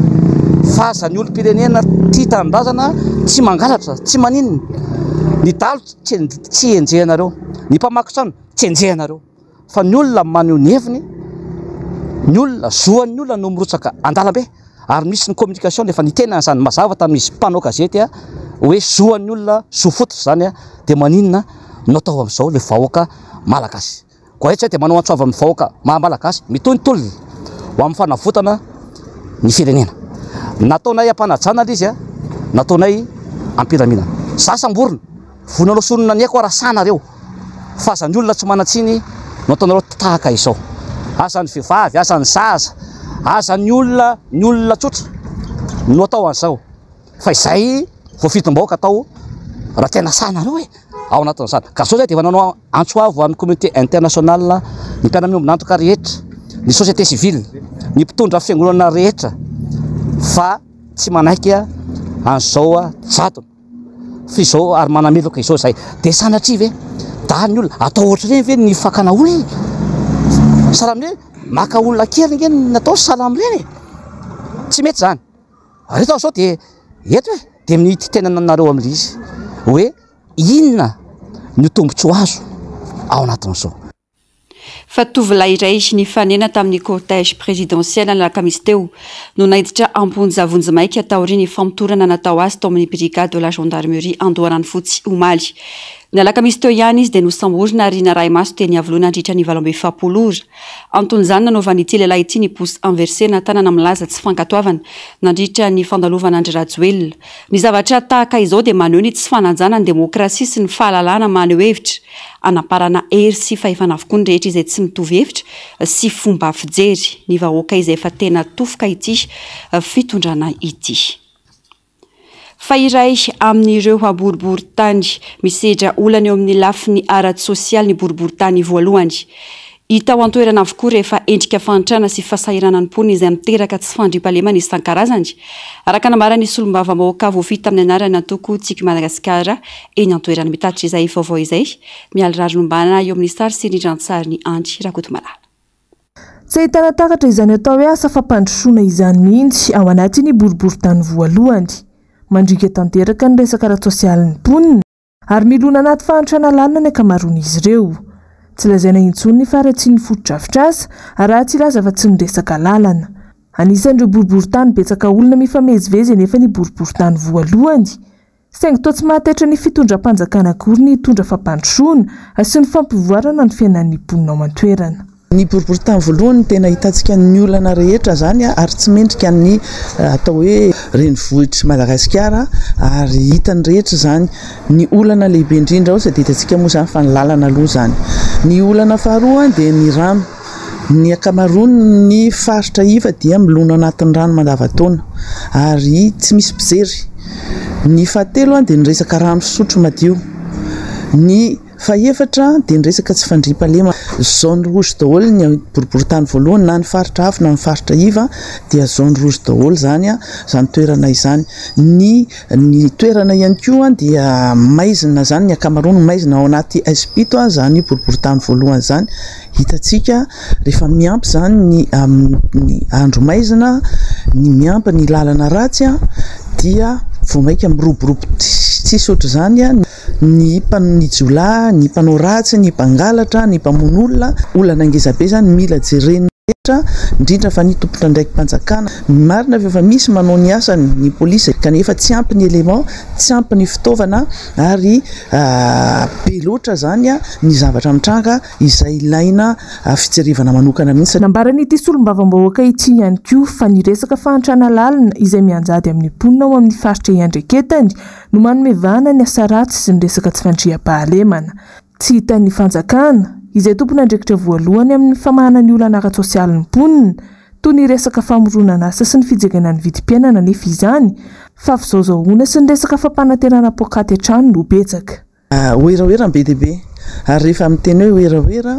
fa aza ny olom-pirenena tia tanindrazana tsy mangalatra, tsy maninona, ny dahalo tsy enjehinareo, ny mpamaky trano tsy enjehinareo. Fa ny olona maneho ny heviny, ny olona, zoan'ny olona no mirotsaka an-dalambe ary misy ny communication efa niteny an'izany mazava tamin'izy mpanao gazety hoe zoan'ny olona, zo fototra izany dia maninona no atao amin'izao ilay vahoaka malagasy. Koa eto izay dia manao antso avo amin'ny vahoaka malagasy, mitohy ny tolona ho amin'ny fanavotana ny firenena. Nataonay am-panajana ilay izy, nataonay am-pilaminana. Za samborina. Vonanao sonona ny aiko aho raha sahy nareo fa aza ny olona tsy manan-tsiny no ataonareo tahaka izao. Aza ny vehivavy, aza ny zaza, aza ny olona, ny olona tsotra no atao an'izao fa izay voafidim-bahoaka atao raha tena sahy nareo e ao anatin'izany. Ka zao zay dia efa nanao antso avo amin'ny communauté internationale, ny mpiara-miombon'antoka rehetra, ny société civile, ny mpitondra fiangonana rehetra fa tsy manaiky an'izao jadona. F'izao ary manameloka izao izay. Dia sanatria ve da ny olona atao ohatr'ireny ve ny fakana olona? Sahala amin'ny hoe maka olona an-keriny ange ny atao sahala amin'ireny e. Tsy mety izany. Ary eto aho izao dia eto e, dia mitenenana anareo amin'ilay izy hoe inona no tombontsoa azo ao anatin'izao. Fa tovolahy iray nifanena tamin'ny cortège présidentiel ny alakamisy teo no naiditra am-ponja vonjimaika taorian'ny famotorana natao azy tao amin'ny brigade de la gendarmerie Andoharanofotsy omaly. Ny alakamisy teo ihany izy dia nosamborina ary narahi-maso teny Iavoloha nandritra ny 48 ora. Anton'izany nanaovan'ity lehilahy ity ny pouce inversé na tanana milaza tsy fankatoavana nandritra ny fandalovan'Andry Rajoelina. Ny zavatra tahaka izao dia maneho ny tsy fanajana ny demokrasia sy ny fahalalahana maneho hevitra. Anamparana hery sy fahefana avokoa ny rehetra izay tsy mitovy hevitra sy fomba fijery. Ny vahoaka izay efa tena tofoka ity fitondrana ity. Fa iray amin'ireo boriborintany misedra olana eo amin'ny lafiny ara-tsosialy ny boriborintany voalohany. Hita ao an-toerana avokoa rehefa endrika fahantrana sy fahasahiranan'ny mponina izay miteraka tsy fandriampahalemana isan-karazany, araka ny nambaran'ny solombavambahoaka voafidy tamin'ny anaran'ny antoko Tiako i Madagasikara eny an-toerana. Mitatitra izay vaovao izay, Mialy Rarinombana eo amin'ny sary sy rindran-tsarin'i Andry Rakotomalala. Tsy ahitana taratra izany atao hoe asa fampandrosoana izany mihitsy ao anatin'ny boriborintany voalohany. Mandringa tanteraka ny resaka ara-tsosialin'ny mponina. Ary milona anaty fahantrana lalina ny ankamaroan'izy ireo. Tsy lazaina intsony ny faharatsian'ny fotodrafitrasa raha tsy hilaza afa-tsy ny resaka lalana. Anisan'ireo boriborintany betsaka olona mifamezivezy anefa ny boriborintany voalohany. Saingy toa tsy mahataitra ny fitondram-panjakana akory ny hitondra fampandrosoana sy ny fampivoarana ny fiainan'ny mponina ao an-toerana. Ny boriborintany voalohany no tena ahitantsika ny olana rehetra izany ary tsy mendrika ny atao hoe renivohitr'i Madagasikara ary hitan'ny rehetra izany. Ny olana lehibe indrindra ao izay dia hitantsika moa izany fa ny lalana aloha izany. Ny olana faharoa dia ny rano. Ny ankamaroan'ny faritra iva dia milona anatin'ny rano mandavantaona ary tsy misy mpijery. Ny fahatelo dia ny resaka rano fisotro madio. Ny Fahefatra dia ny resaka tsy fandriampahalemana. Zone rouge daholo ny boriborintany voalohany na ny faritra avo na ny faritra iva dia zone rouge daholo izany izany toerana izany. Ny ny toerana ihany koa dia maizina izany ny ankamaroany maizina ao anaty haizim-pito izany boriborintany voalohany izany. Hitantsika rehefa miampy izany ny amin'ny andro maizina, ny miampy ny lalana ratsy dia vao mainka miroborobo tsisy ohatr'izany. ny ny jiolahy, ny mpanao ratsy, ny mpangalatra, ny mpamono olona. Olana ngezabe izany mila jeren'ny rehetra, indrindra fa ny tompon'andraiki-panjakana. Marina fa efa misy manao ny asany ny polisy kanefa tsy ampy ny élément, tsy ampy ny fitaovana ary be loatra izany ny zavatra mitranga izay ilaina fijerevana manokana mihitsy. Nambaran'ity solombavambahoaka ity ihany koa fa ny resaka fahantrana lalina izay mianjady amin'ny mponina ao amin'ny faritra iandreketany no manome vahana ny asa ratsy sy ny resaka tsy fandriampahalemana. Tsy hitan'ny fanjakana, izay tompon'andraikitra voalohany amin'ny famahana ny olana ara-tsosialin'ny mponina, toy ny resaka famoronana asa sy ny fijerena ny vidim-piainana anefa izany, fa fizaozahoana sy ny resaka fampanantenana poakaty hatrany no betsaka. Werawera be dia be. Ary rehefa miteny hoe werawera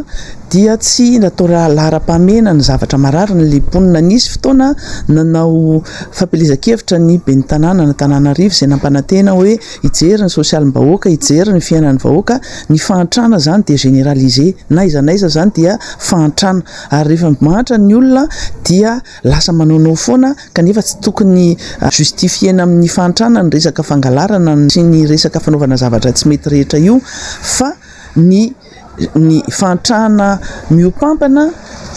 dia tsy natao laharam-pahamehana ny zavatra marary ny mponina. Nisy fotoana nanao fampielezan-kevitra ny ben'ny tanàna an'Antananarivo izay nampanantena hoe hijery ny sosialim-bahoaka, hijery ny fiainan'ny vahoaka. Ny fahantrana izany dia généralisé, na aiza na aiza izany dia fahantrana. Ary rehefa mahantra ny olona dia lasa manaonao foana kanefa tsy tokony justifier-na amin'ny fahantrana ny resaka fangalarana sy ny resaka fanaovana zavatra tsy mety rehetra io fa ny ny fahantrana mihoampampana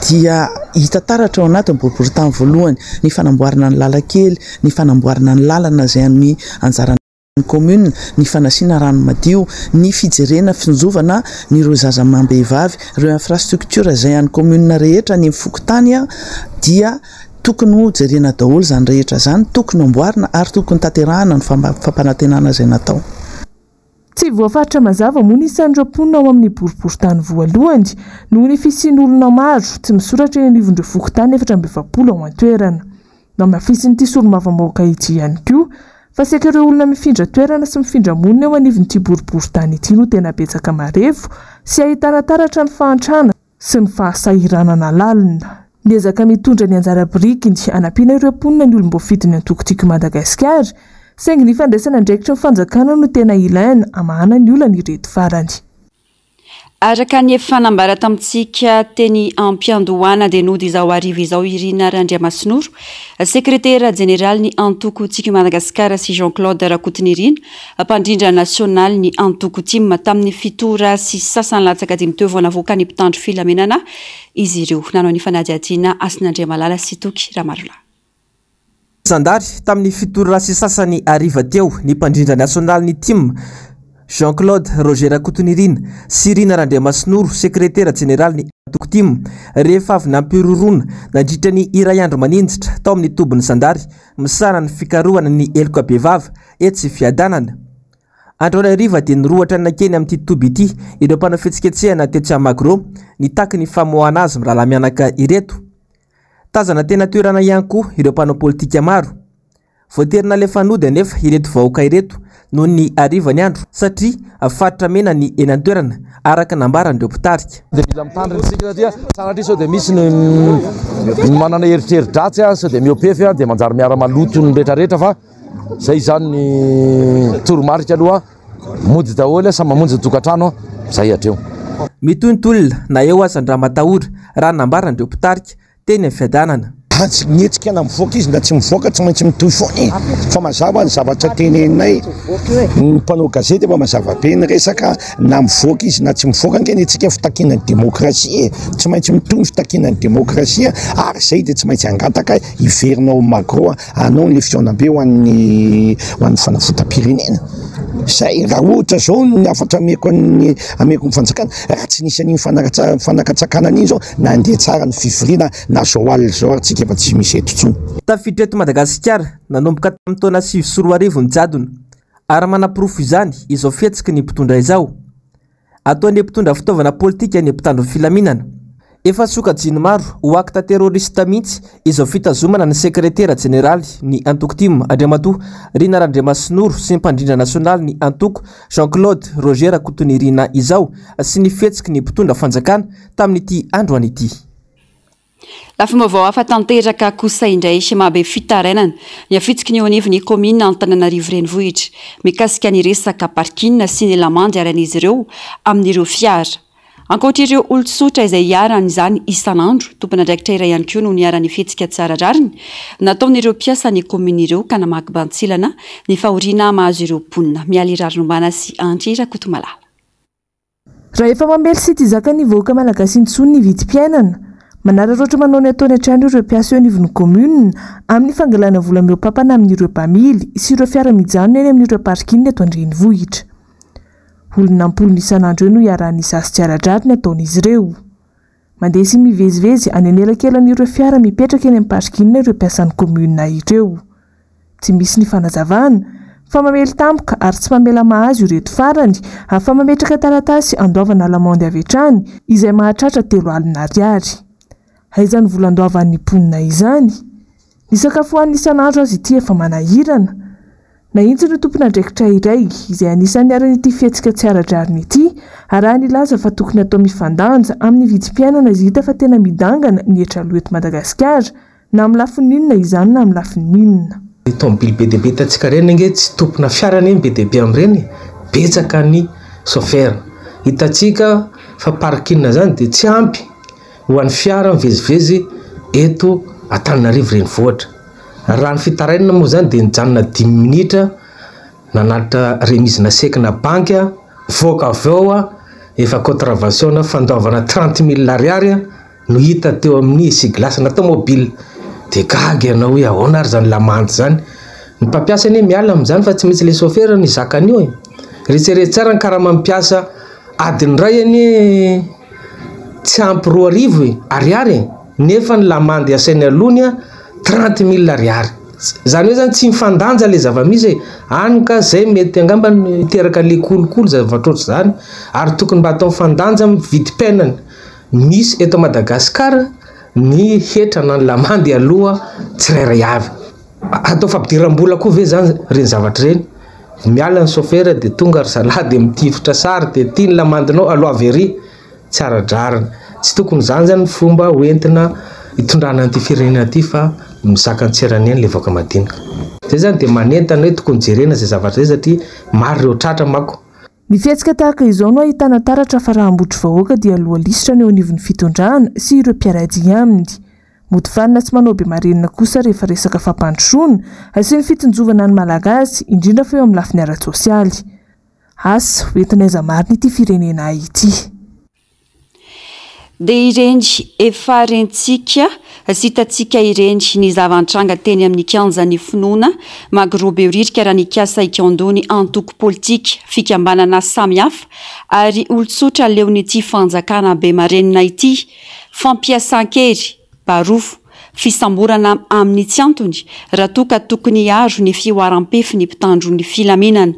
dia hita taratra ao anatin'ny boriborintany voalohany, ny fanamboarana ny lalan-kely, ny fanamboarana ny lalana izay an'ny anjaran'ny Ny commune, ny fanasiana rano madio, ny fijerena finjovana ny ireo zaza amam-behivavy, ireo infrastructure izay any commune rehetra any amin'ny fokontany dia tokony ho jerena daholo izany rehetra izany, tokony amboarina ary tokony tanterahana ny fampanantenana izay natao. Tsy voafaritra mazava moa ny isan'ireo mponina ao amin'ny boriborintany voalohany noho ny fisian'olona maro tsy misoratra eny anivon'ireo fokontany 44 ao an-toerana. Namafisin'ity solombavambahoaka ity ihany koa fa saika ireo olona mifindra toerana sy mifindra monina eo anivon'ity boriborintany ity no tena betsaka marefo sy ahitana taratra ny fahantrana sy ny fahasahiranana lalina. Miezaka mitondra ny anjara birikiny hanampiana ireo mponina ny olom-boafidin'ny antoko Tiako i Madagasikara, saingy ny fandraisana andraikitry ny fanjakana no tena ilaina hamahana ny olan'ireto farany. Araka ny efa nambara tamintsika teny am-piandohana dia nody izao hariva izao i Rina Randriamasinoro, sekretera jeneralin'ny antoko Tiako i Madagasikara sy Jean Claude Rakotonirina, mpandrindra nasionalin'ny antoko tim. Tamin'ny fito ora sy sasany latsaka dimy teo vao navoakan'ny mpitandro filaminana izy ireo. Nanao ny fanadihadiana Hasina Andriamalala sy Toky Ramarolahy. Zandary, tamin'ny fito ora sy sasany hariva teo, ny mpandrindra nasionalin'ny tim, Jean Claude Roger Rakotonirina, sy Rina Randriamasinoro, sekretera jeneralin'ny antoko tim, rehefa avy nampihorohoroana nandritra ny iray andro maninjitra tao amin'ny tobin'ny zandary misahana ny fikarohana ny heloka bevava etsy Fiadanana. Androany hariva dia nirohotra nankeny amin'ity toby ity ireo mpanao fihetsiketsehana tetsy Magro nitaky ny famoahana azy mirahalahy mianaka ireto. Tazana teny an-toerana ihany koa ireo mpanao politika maro. Voatery nalefa nody anefa ireto vahoaka ireto noho ny hariva ny andro satria faritra mena ny eny an-toerana araka ny nambaran'ireo mpitarika. Dia mila mitandrina isika satria sanatria sao dia misy ny manana eritreri-dratsy sao dia mihoa-pefy dia manjary miara-maloto ny rehetrarehetra fa izay izany ny toromarika aloha mody daholo samy mamonjy ny tokantrano izay hatreo. Mitohy ny tolona na eo aza ny ramatahora raha ny nambaran'ireo mpitarika teny amin'ny Fiadanana. Tsy mihetsika na mivoaka izy na tsy mivoaka tsy maintsy mitohy foana e! Fa mazava ny zavatra teneninay, ny mpanao gazety efa mazava be ny resaka na mivoaka izy na tsy mivoaka ange ny antsika fitakiana ny demokrasia e! Tsy maintsy mitohy ny fitakiana ny demokrasia ary izay dia tsy maintsy hangataka hiverina ao Magro hanao ny fihaonambe ho an'ny ho an'ny fanavotam-pirenena. Izay raha ohatra izao ny hafatra ameko an'ny ameko ny fanjakana, raha tsy nisy an'iny fanakatsa- fanakatsakanana iny izao, nandeha tsara ny fivoriana na izao alina izao ary tsika efa tsy misy eto intsony. Tafiditra eto Madagasikara nanomboka tamin'ny taona 2009 ny jadona ary manaporofo izany izao fihetsiky ny mpitondra izao. Ataon'ny mpitondra fitaovana politika ny mpitandro ny filaminana. Efa sokajian'ny maro ho acte terroriste mihitsy izao fitazomana ny sekretera jeneraly ny antoko tim, Andriamatoa Rina Randriamasinoro sy ny mpandrindra nasionaly ny antoko Jean Claude Roger Rakotonirina izao sy ny fihetsiky ny mpitondra fanjakana tamin'ity androany ity. Lafim-baovao hafa tanteraka kosa indray mahabe fitarainana ny afitsiky ny eo anivon'ny kaominina Antananarivo Renivohitra mikasika ny resaka parking sy ny lamandy arahin'izy ireo amin'ireo fiara. Ankoatra ireo olon-tsotra izay iharan'izany isan'andro, tompon'andraikitra iray ihany koa no niharan'ny fihetsika tsy ara-drariny nataon'ireo mpiasan'ny kaominina ireo ka namaky bantsilana ny fahoriana mahazo ireo mponina. Mialy Rarinombana sy Andry Rakotomalala. Raha efa mamely sy tsy zakan'ny vahoaka malagasy intsony ny vidim-piainana, manararaotra manao ny ataony hatrany ireo mpiasa eo anivon'ny kaominina amin'ny fangalana vola mihoa-pampana amin'ireo mpamily sy ireo fiara mijanona eny amin'ireo parking eto an-drenivohitra. Olona am-polony isan'andro eo no iarahan'ny sasy tsy ara-drariny ataon'izy ireo. Mandeha sy mivezivezy any anelakelan'ireo fiara mipetraka eny amin'ny parking ireo mpiasan'ny commune ireo. Tsy misy ny fanazavana, fa mamely tampoka ary tsy mamela mahazo ireto farany, fa mametraka taratasy andoavana lamandy avy hatrany, izay mahatratra 30 ariary. Aiza ny vola andoavan'ny mponina izany? Ny sakafo hohanina isan'andro aza ity efa manahirana. Nahitsy ny tompon'andraikitra iray, izay anisan'ny niharan'ity fihetsika tsy ara-drariny ity, raha nilaza fa tokony atao mifandanja amin'ny vidim-piainana izay hita fa tena midangana ny hetra aloa eto Madagasikara, na amin'ny lafiny inona izany na amin'ny lafiny inona. Ny tomobily be dia be hitantsika ireny ange tsy tompona fiara anie ny be dia be amin'ireny e! Betsaka ny chauffeur. Hitantsika fa parking izany dia tsy ampy ho an'ny fiara mivezivezy eto Antananarivo renivohitra. Raha ny fitarainana moa izany dia nijanona dimy minitra nanatitra remise na chèque na banky, nivoaka avy ao efa contravention na fandoavana 30 mille ariary no hita teo amin'ny essuie-glace na tomobile. Dia gaga ianao hoe ahoana ary izany lamandy izany. Ny mpampiasa anie miala amin'izany fa tsy maintsy ilay chauffeur no hizaka an'io e. Eritrereto tsara ny karaman'ny mpiasa adiny iray anie tsy ampy 2000 e, ariary e, nefa ny lamandy asainy aloany a 30 mille ariary. Zany hoe zany tsy mifandanja le zava-misy e, any ka zay mety angamba hiteraka le kolikoly zavatra ohatr'izany, ary tokony mba atao mifandanja amin'ny vidim-piainana misy eto Madagasikara ny hetra na ny lamandy aloha tsirairay avy. Atao fampidiram-bola koa ve zany ireny zavatra ireny? Miala ny chauffeur dia tonga ry zalahy dia mitifitra sary dia ity ny lamandinao aloavy ery. Tsy ara-drariny. Tsy tokony izany zany ny fomba ho entina hitondrana an'ity firenena ity fa mizaka ny tsy eran'ny ainy ilay vahoaka madinika. Zay zany dia manentana hoe tokony jerena izay zavatra izay satria maro ireo tratra manko. Ny fihetsika tahaka izao no ahitana taratra fa raha hambotry vahoaka dia loha lisitra ny eo anivon'ny fitondrana sy ireo mpiara-dia aminy. Mody fanina sy manao be marenina kosa rehefa resaka fampandrosoana sy ny fitsinjovana ny Malagasy, indrindra fa eo amin'ny lafiny ara-tsosialy. Asa, ho entina aiza marina ity firenena ity? Dia ireny efa rentsika sy hitantsika ireny ny zava-nitranga teny amin'ny kianjan'ny finoana Magro Behoririka raha nikasa hikaondoha ny antoko politika, fikambanana samihafa ary olon-tsotra leon'ity fanjakana be marenina ity. Fampiasan-kery, barofo, fisamborana amin'ny tsy antony raha toa ka tokony hiaro ny fihoaram-pefy ny mpitandro ny filaminana.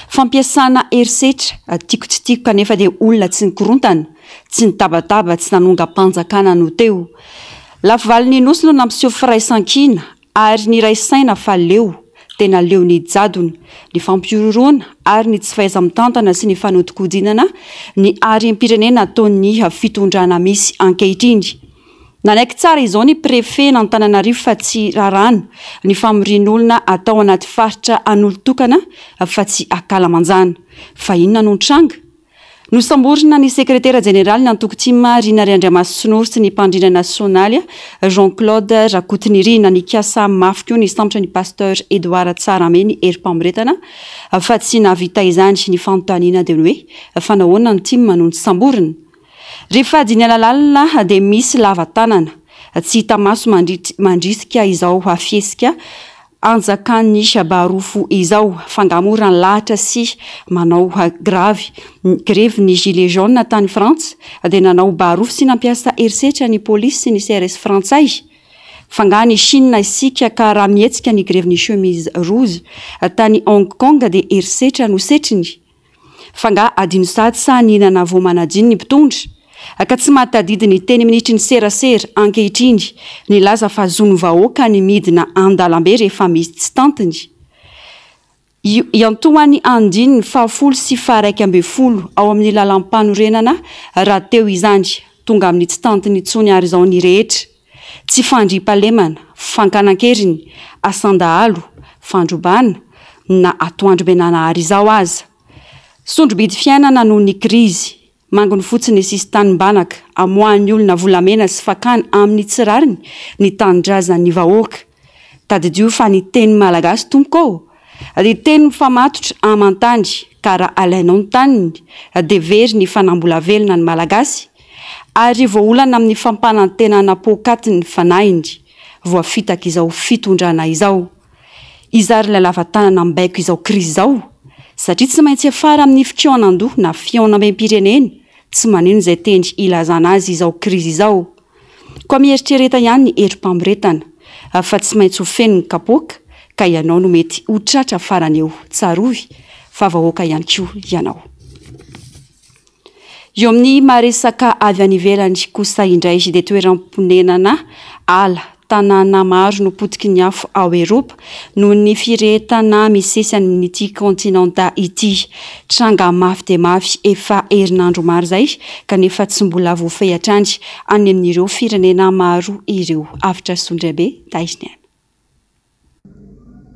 Fampiasana herisetra, tiako tsy tiako kanefa dia olona tsy nikorontana, tsy nitabataba, tsy nanongam-panjakana no teo. Lafivalin'ny Nosy no nampiseho firaisankina Ary niray saina fa leo, tena leo ny jadona, ny fampihorohoroana ary ny tsy fahaiza-mitantana sy ny fanodinkodinana ny harem-pirenena ataon'ny fitondrana misy ankehitriny. Nanaiky tsara izao ny Préfet n'Antananarivo fa tsy raràna ny famorian'olona atao anaty faritra an'olon-tokana fa tsy akalamanjana. Fa inona no nitranga? Nosamborina ny sekretera jeneralin'ny antoko tim Rinary Andriamasonoro sy ny mpandrindra nasionaly Jean Claude Rakotonirina. Nikasa mafy koa nisambotra ny Pasteur Edouard Tsarahame ny herim-pamoretana fa tsy nahavita izany. Ny fanontaniana dia ny hoe fa nahoana ny tim no nosamborina? Rehefa dinihana lalina dia misy lava-tanana tsy hita maso mandrisika izao fihetsika Anjakan'ny barofo izao. F'angaha moa raha nilahatra sy manao gravy, grevy ny gilets jaunes tany Frantsa dia nanao barofo sy nampiasa herisetra ny polisy sy ny CRS frantsay? F'angaha any Chine isika ka raha mihetsika ny grevin'ny chemise rouge tany Hong Kong dia herisetra no setriny? F'angaha adino sady sa nihinana voamanadino ny mpitondra? Ka tsy mahatadidy ny teny minitry ny serasera ankehitriny nilaza fa zon'ny vahoaka ny midina an-dalambe rehefa misy tsy tantiny? Iantohan'ny andininy fahafolo sy faha-11 ao amin'ny lalàmpanorenana rahateo izany. Tonga amin'ny tsy tantiny intsony ary izao ny rehetra. Tsy fandriampahalemana, fankana an-keriny, asan-dahalo, fandrobana, na atoandro be nanahary izao aza. Sondro-bidy fiainana noho ny krizy. Manginy fotsiny ny sisin-tanim-banaka, amoahan'ny olona volamena sy fakana amin'ny tsy rariny ny tanindrazan'ny vahoaka. Tadidio fa ny teny malagasy tompoko ô! Dia teny mifamatotra aman-tany ka raha alainao ny taniny dia very ny fanambola velona ny malagasy ary voaolana amin'ny fampanantenana poakaty ny fanahiny voafitak' izao fitondrana izao. Iza ary ilay lava tanana mibaiko izao krizy izao? Satria tsy maintsy hiafara amin'ny fikaonandoha na fihaonambem-pirenena, tsy manino izay teny ilazana azy izao krizy izao. Koa mieritrereta ihany ny herim-pamoretana, fa tsy maintsy ho feno ny kapoaka, ka ianao no mety ho tratra farany eo. Tsarovy fa vahoaka ihany koa ianao. Eo amin'ny maha resaka avy any ivelany kosa indray dia toeram-ponenana, ala, tanàna maro no potiky ny afo ao Eropa noho ny firehetana misesy any amin'ity kaontinanta ity. Tranga mafy dia mafy efa herinandro maro izay kanefa tsy mbola voafehy hatrany any amin'ireo firenena maro ireo. Avotra Sondraibe, Taiziniana.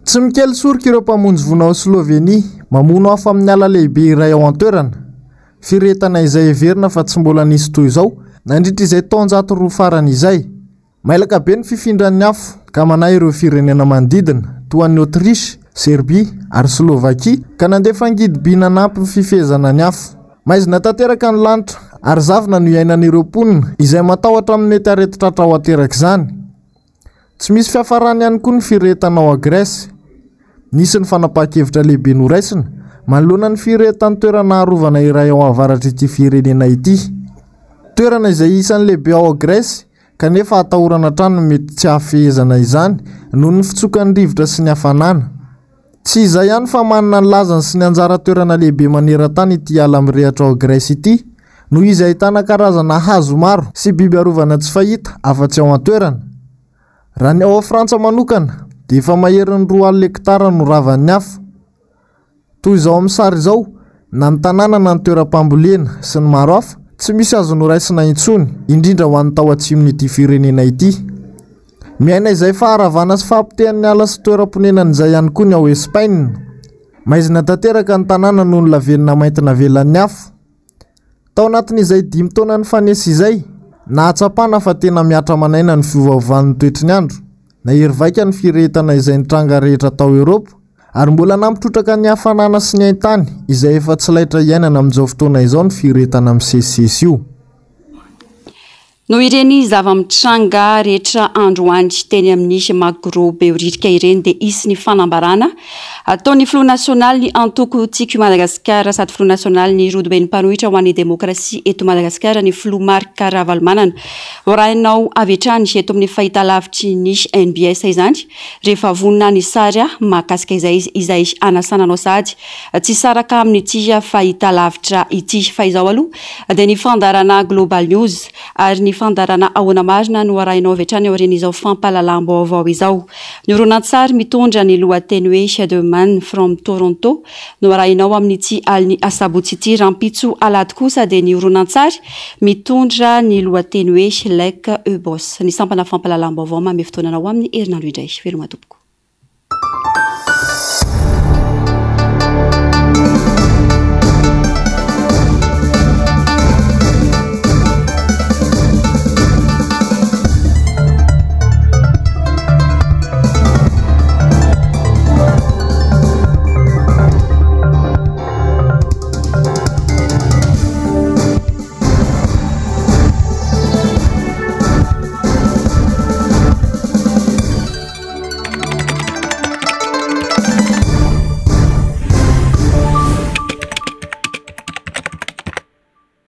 Tsy mikely soroka ireo mpamonjy voina ao Slovenia, mamono afo amin'ny ala lehibe iray ao an-toerana. Firehetana izay heverina fa tsy mbola nisy toy izao nandritra izay taonjato roa farany izay. Mailaka be ny fifindran'ny afo ka manahy ireo firenena manodidina, toa an'i Autriche, Serbia ary Slovakia ka nandefa angidim-by nanampy ny fifehezana ny afo. Maizina tanteraka ny lanitra ary zavona no iainan'ireo mponina izay matahotra amin'ny mety aretin-tratra ho aterak'izany. Tsy misy fiafarany ihany koa ny firehetana ao Grèce. Nisy ny fanapahan-kevitra lehibe noraisina manoloana ny firehetan'ny toerana arovana iray ao avaratr'ity firenena ity. Toerana izay isan'ny lehibe ao Grèce kanefa atahorana hatrany ny mety tsy hahafehezana izany noho ny fitsokan'ny rivotra sy ny hafanana. Tsy izay ihany fa manana ny lazany sy ny anjara toerana lehibe maneran-tany ity ala mirehatra ao Grèce ity noho izy ahitana karazana hazo maro sy biby arovana tsy fahita afa-tsy ao an-toerana. Raha ny ao Frantsa manokana dia efa maherin'ny 20 hektara no ravan'ny afo. Toy izao amin'ny sary izao, na ny tanàna na ny toeram-pambolena sy ny maro hafa, tsy misy azo noraisina intsony, indrindra ho an'ny tao atsimon'ity firenena ity. Miaina izay faharavana sy fahapotehan'ny ala sy toeram-ponenana izay ihany koa ny ao Espaina. Maizina tanteraka ny tanàna noho ny lavenona mainty navelan'ny afo. Tao anatin'izay dimy taona nifanesy izay, nahatsapana fa tena mihatra aman'aina ny fiovaovan'ny toetry ny andro. Nahery vaika ny firehetana izay nitranga rehetra tao Eoropa, ary mbola nampitrotraka ny hafanana sy ny haintany izay efa tsy laitra iainana amin'izao fotoana izao ny firehetana misesisesy io. Noho ireny zava-mitranga rehetra androany teny amin'ny Magro Behoririka ireny dia hisy ny fanambarana ataon'ny filoha nasionalin'ny antoko Tiako i Madagasikara sady filoha nasionalin'ny Rodoben'ny mpanohitra ho an'ny demokrasia eto Madagasikara ny filoha Marc Ravalomanana. Hoarahinao avy hatrany eto amin'ny fahitalavitry ny NBS izany rehefa vonona ny sary mahakasika izay izay hanasana anao sahady tsy hisaraka amin'ity fahitalavitra ity. Fa izao aloha dia ny fandaharana Global News ary ny fandaharana Ahoana Marina no arahinao avy hatrany aorian'izao fampahalalam-baovao izao. Ny horonantsary mitondra ny lohateny hoe The Man from Toronto no arahinao amin'ity alin'ny asabotsy ity. Rahampitso alahady kosa dia ny horonantsary mitondra ny lohateny hoe Like a Boss. Ny sampana fampahalalam-baovao manome fotoana anao amin'ny herinandro indray. Veloma tompoko.